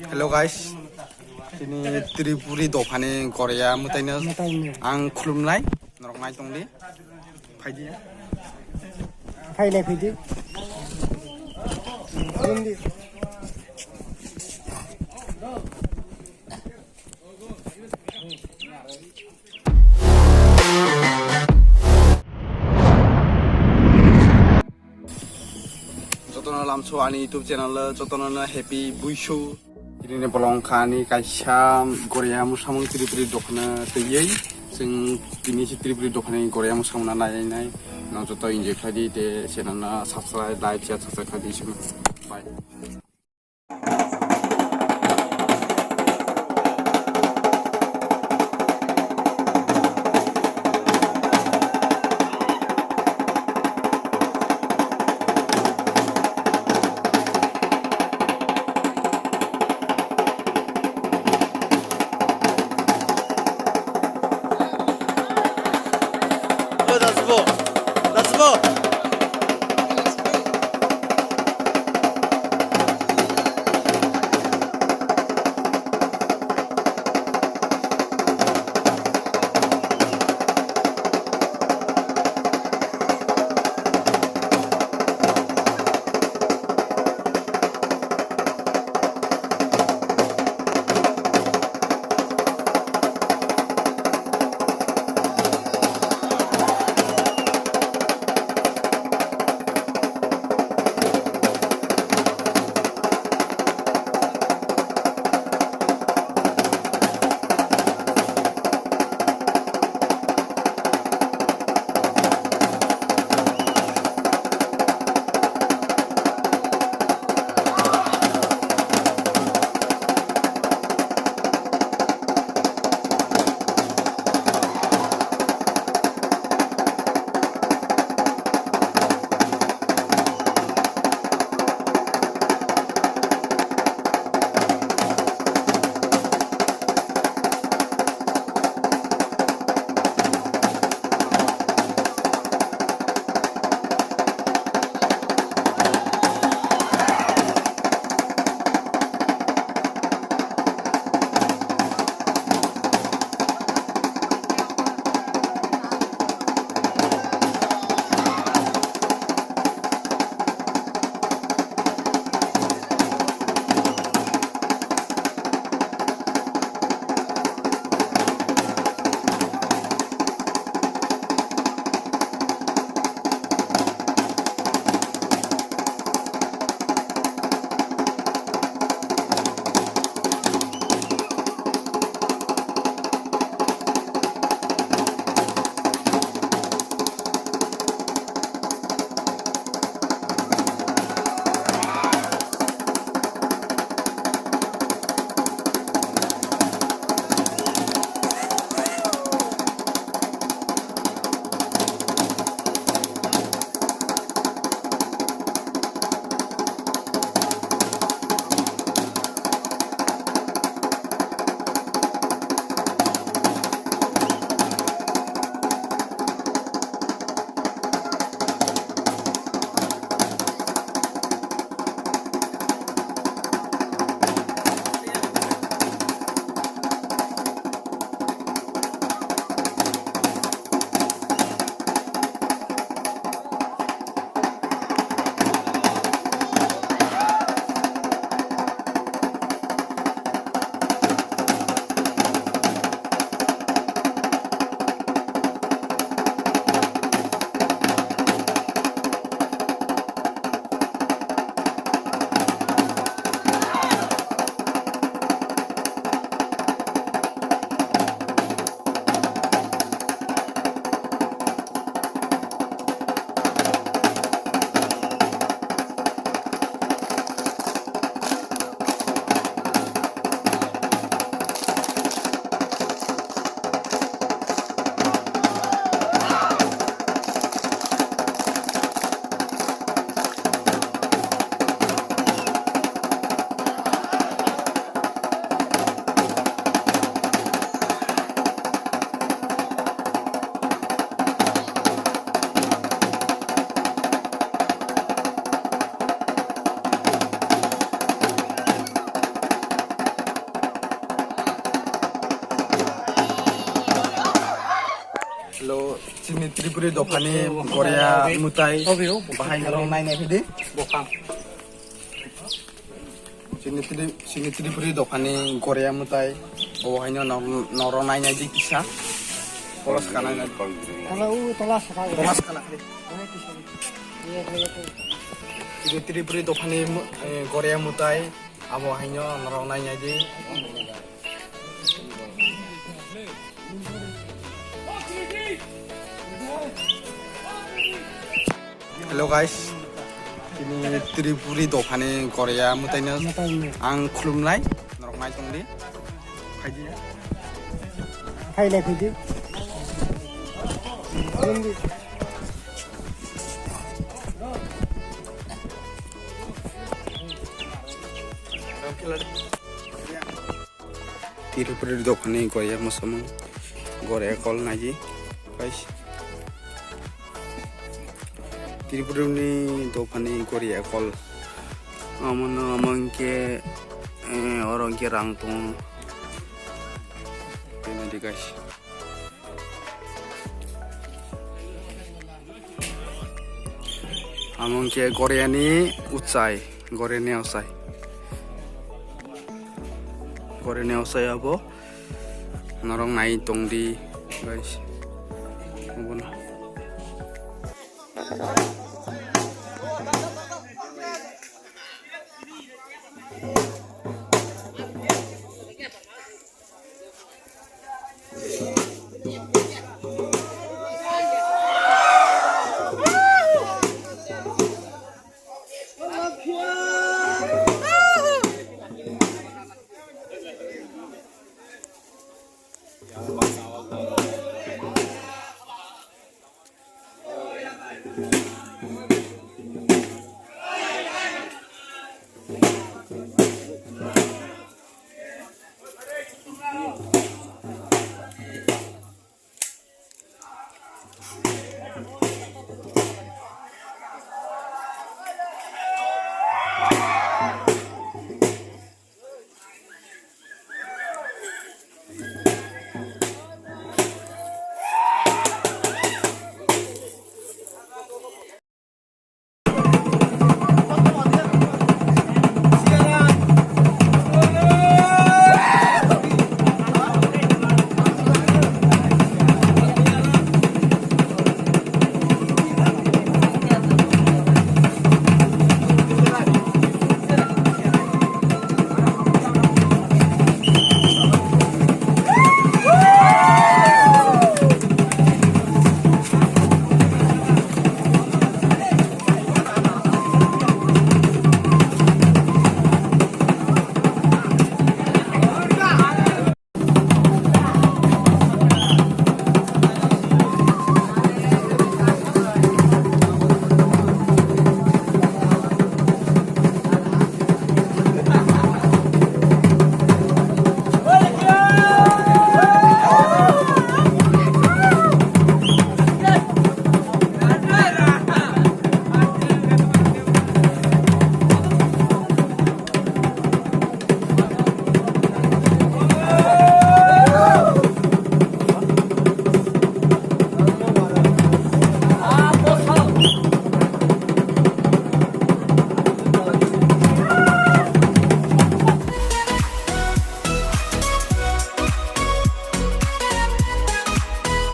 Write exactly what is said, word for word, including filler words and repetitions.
Hello guys, tini Tripuri dophani Goria mwtaino Mwtaino. Ang khulumnai, norok nai tongdi, phaidi. Phailai phaidi. Khulumdi. Jotono lamso ani YouTube channel o, jotono no happy buisu. Tini ni bolong kha ani kaisa Goria mwsamung Tripuri dokhana twiwi. Chwng tini si Tripuri dokhani Goria mwsamung na nai nai. No joto enjoy khlai di te channel no subscribe, like, share, subscribe khlai di. Bye. Hello, chini Tripuri dophani Goria mutai bahai norok nainai phidi. Chini Tri-, chini Tripuri dophani Goria mutai. Obo haino nor-, norok nainai di kisa. Polos kana na. Tola u tola saka. Polos kana phidi. Chini Tripuri dophani mu-, eh, Goria mutai. Abo haino norok nainai di. Hello guys, chini Tripuri dophani Goria mutaino ang khulumnai, norok nai tongdi, phaidi. Phailai phaidi. Tripuri dophani Goria musamung Goria kol naidi guys. Tripuri ni dophani Goria kol. Amono amo hwnkhe, eh, oro hwnkhe rang tongo. Naidi guys. Amo hwnkhe Goria ni uchai, Goria ni ochai. Goria ni ochai abo norok nai tongdi, guys. Obono.